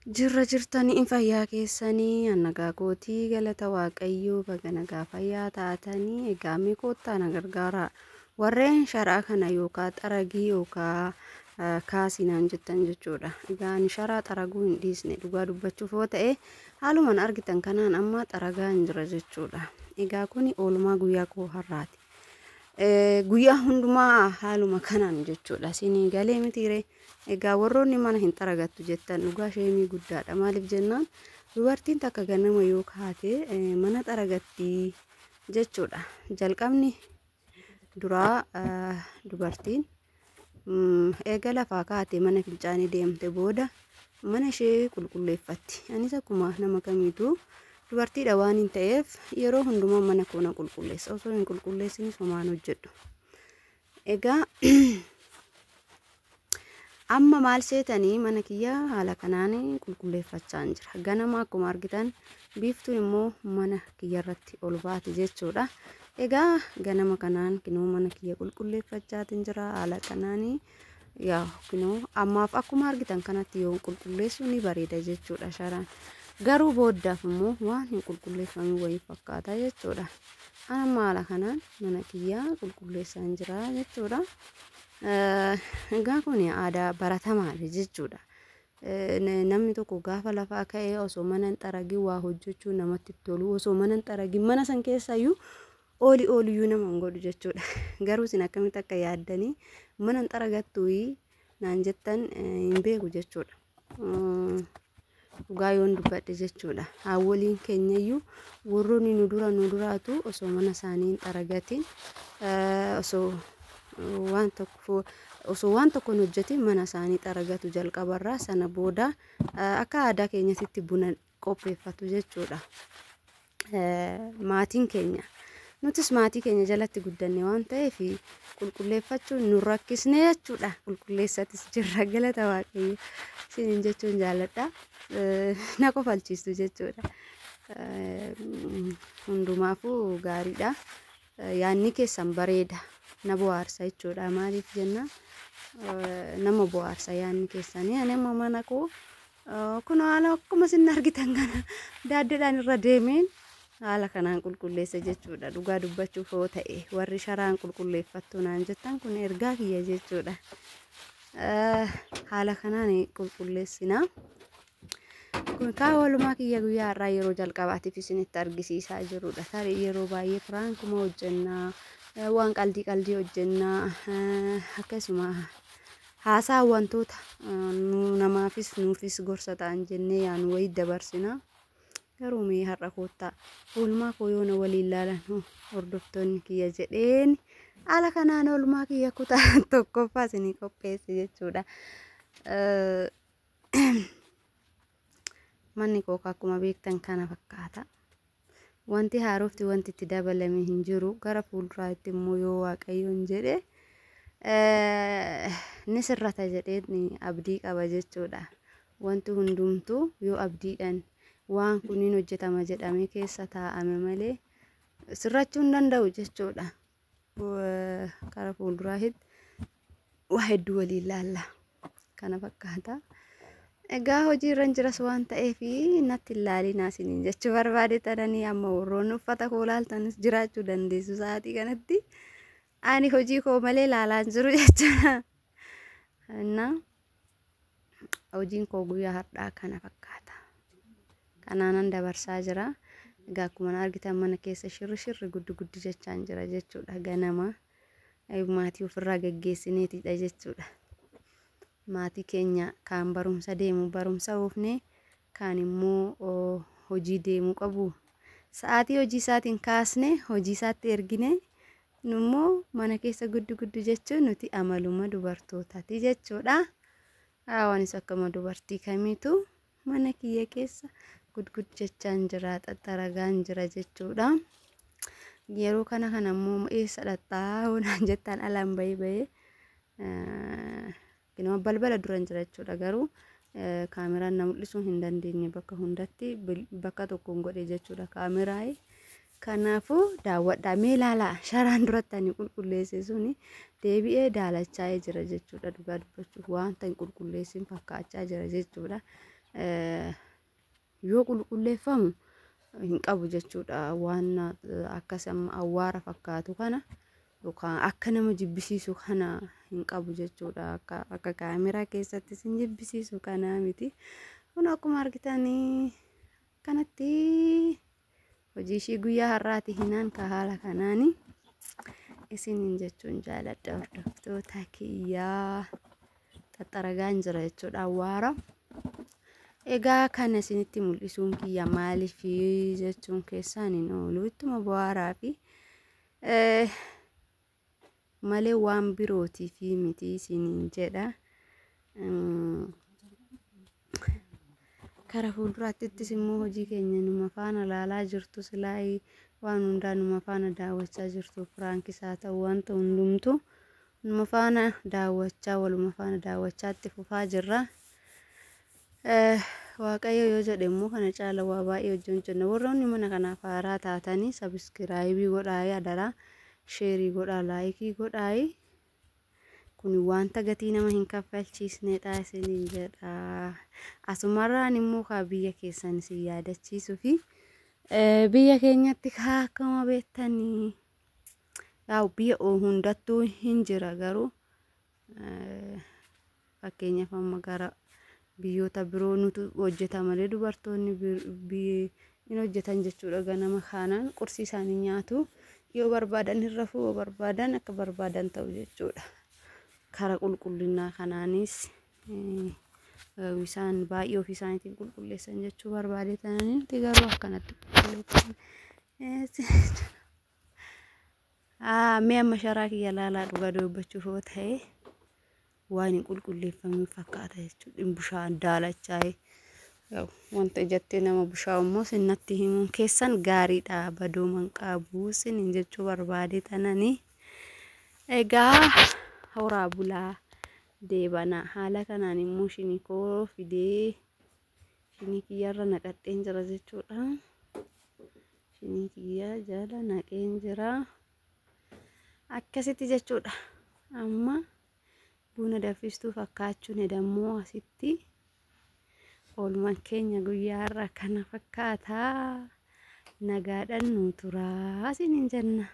Jirra jirtanii in fayyaa keessanii an nagaa kootii galata Waaqayyoo baga nagaa fayyaa taatanii. Egaa mee koottaa na gargaaraa, warreen sharaa kana yookaa xaragii yookaa kaasii naan jettan jechuudha. Egaa ani sharaa xaraguu hin dhiisne, dhugaa dubbachuuf yoo ta'e haalumaan argitan kanaan amma xaragaa hin jira jechuudha. Egaa kuni oolmaa guyyaa koo har'aati. Guyyaa hundumaa haaluma kanaan jechuudha. Isinii galee mitiiree? Egaa warroonni mana hin xaragattu jettan dhugaa sheemii guddaadha. Maaliif jennaan, dubartiin takka ganama yoo kaate mana xaragatti jechuudha. Jalqabni duraa dubartiin eega lafaa kaate mana fincaanii deemte booda mana ishee qulqulleeffatti. Anis akkuma nama kamiituu dubartiidha waan hin ta'eef yeroo hundumaa mana koo na qulqulleessa. Osoo hin qulqulleessinis homaan hojjedhu. Egaa amma maal seetanii, mana kiyya haala kanaan qulqulleeffachaa jira. Ganama akkuma argitan biiftuun immoo mana kiyya irratti ol baati jechuudha. Egaa ganama kanaan kinoo mana kiyya qulqulleeffachaatiin jira haala kanaan. Yaa kinoo ammaaf akkuma argitan kanatti yoo qulqulleessu ni bareeda jechuudha sharaan. Garuu booddaaf immoo waan hin qulqulleeffamin wayii fakkaata jechuudha. Ana haala kanaan mana kiyyaa qulqulleessaan jira jechuudha. Egaa kun aadaa baratamaadha jechuudha. Namni tokko gaafa lafaa ka'ee osoo mana hin xaragin waa hojjechuu namatti tolu, osoo mana hin xaragin mana san keessayyuu ooli ooliyyuu nama hin godhu jechuudha. Garuu isin akkamitti akka yaaddanii mana hin xaragattuu naan jettan hin beeku jechuudha. Dhugaa yoon dubbadhe jechuudha. Haawwoliin keenyayyuu warroonni nu dura nu duraatu osoo mana isaanii hin xaragatin, osoo waan tokko hin hojjetin mana isaanii xaragatu jalqabarraa, sana booda akka aadaa keenyatti buna qopheeffatu jechuudha. Maatiin keenya. Nutis maatii keenya jalatti guddanne waan ta'eef qulqulleeffachuun nu rakkisne jechuudha. Qulqulleessatis jirra, galata Waaqayyo isiniin jechuun jaalladha. Na kofalchiistu jechuudha. Hundumaafuu gaariidha. Yaadni keessan bareeda. Na bohaarsa jechuudha. Maaliif jennaan, nama bohaarsa yaadni keessanii. Ani amma mana koo kun haala akkuma isin argitan kana daaddeedhaan irra deemeen haala kanaan qulqulleessa jechuudha. Dhugaa dubbachuuf yoo ta'e warri sharaan qulqulleeffattu naan jettan kun ergaa kiyya jechuudha. Haala kanaan qulqulleessina. Kun kaa oolmaa kiyya guyyaa har'aa yeroo jalqabaatiif isinitti argisiisaa jirudha. Tarii yeroo baay'ee piraankuma hojjennaa, waan qaldii qaldii hojjennaa, akkasuma haasaa wantoota namaafis nuufis gorsa ta'an jennee yaanu wayii dabarsina. Garuu mee har'a koottaa oolmaa koo yoona waliin laalan hordoftoonni kiyya jedheen haala kanaan oolmaa kiyya kutaa tokkoffaa isinii qopheesse jechuudha. Manni koo akkuma beektan kana fakkaata. Wanti haarofti wanti itti dabalame hin jiru. Gara fuulduraatti immoo yoo Waaqayyoon jedhe ni sirrata jedhee abdii qaba jechuudha. Wanti hundumtuu yoo abdiidhaan waan kuniin hojjetama jedhamee keessa taa'ame malee sirrachuu hin danda'u jechuudha. Gara fuulduraatti waa hedduu waliin laalla. Kana fakkaata. Egaa hojii irra jiras waan ta'eef natti hin laalinaa isiniin jechuu barbaade tananii. Amma warroonni uffata koo laaltanis jiraachuu dandeessu sa'aatii kanatti. Ani hojii koo malee laalaa hin jiru jechuudha. Innaa hojiin koo guyyaa har'aa kana fakkaata. Kanaanan dabarsaa jira. Egaa akkuma argitan mana keessa shirri shirri guddi guddi jechaan jira jechuudha. Ganama maatii ofirraa geggeessineetidha jechuudha. Maatii keenya kaan barumsa deemu barumsa oofne, kaan immoo hojii deemuu qabu. Sa'aatii hojii isaatiin kaasne hojii isaatti ergine, nummoo mana keessa guddi guddi jechuun nuti amaluma dubartootaati jechuudha. Haawanis akkuma dubartii kamiitu mana kiyya keessa gudgud jechaan jira, xaxxaragaan jira jechuudha. Yeroo kana kana immoo eessa dhaqxaa naan jettan, alaan bahee bahee kinoo balbala duran jira jechuudha. Garuu kaameraan na mul'isuu hin dandeenye, bakka hundatti bakka tokkoon godhe jechuudha kaameraa. Kanaafuu daawwadhaa, mee ilaalaa, sharaan duratti ani qulqulleesse suni deebi'ee daalachaa'ee jira jechuudha. Dhugaa dubbachuuf wanta hin qulqulleessin fakkaachaa jira jechuudha. Yoo qulqulleeffamu hin qabu jechuudha. Waan akkas amma awwaara fakkaatu kana yookaan akka nama jibbisiisu kana hin qabu jechuudha. Akka kaameraa keessatti isin jibbisiisu kanaa miti. Kun akkuma argitanii akkanatti hojii ishii guyyaa har'aati hinaan ka haala kanaani isiniin jechuun jaaladha hordoftoota kiyyaa. Xaxxaragaan jira jechuudha awwaara. Egaa kana isinitti mul'isuun kiyya maaliif jechuun keessaan hin oolu, ittuma bohaaraa fi malee waan birootiif miti isiniin jedha. Kara fuulduraattis immoo hojii keenya numa faana laalaa jirtu, silaa waan hundaa numa faana daawwachaa jirtu, piraankis haa ta'u wanta hundumtu numa faana daawwachaa, waluma faana daawwachaa itti fufaa jirra. Waaqayyo yoo jedhe immoo kana caala waa baay'ee hojii hojjenna. Warroonni mana kanaaf haaraa taatanii subscribe godhaa, adaraa share godhaa, like godhaa. Kun wanta gatii nama hin kaffalchiisnedha isiniin jedha. Asumarraan immoo kaa biyya keessan isin yaadachiisuu fi biyya keenyatti kaa akkuma beektanii yaa'u biyya hundattuu hin jira, garuu fakkeenyaaf amma gara biyyoota biroo nutu hojjeta malee dubartoonni hin hojjetan jechuudha. Ganama kaanaan qursii isaanii nyaatu, yoo barbaadan hin rafuu, yoo barbaadan akka barbaadan ta'u jechuudha. Kara qulqullinaa kanaanis isaan baay'ee ofii isaaniitiin qulqulleessan jechuu barbaade tananii, nuti garuu akkanatti qulqulleessan. Mee amma sharaa kiyya laalaa, dhugaa dubbachuuf yoo ta'e waan hin qulqulleeffamin fakkaata jechuudha. Bushaan daalachaa'e wanta ijatti nama bushaa'u immoo sinnatti himuun keessan gaariidha. Badooman qabu sinin jechuu barbaade tananii. Egaa horaa bulaa deebana. Haala kanaan immoo shinikoo fidee shinii kiyyarra naqadheen jira jechuudha. Shinii kiyya jala naqeen jira. Akkasitti jechuudha. Amma buna danfistuu fakkaachuun hedammoo asitti oolmaan keenya guyyaa har'a kana fakkaata. Nagaadhaan nu turaa isiniin jenna.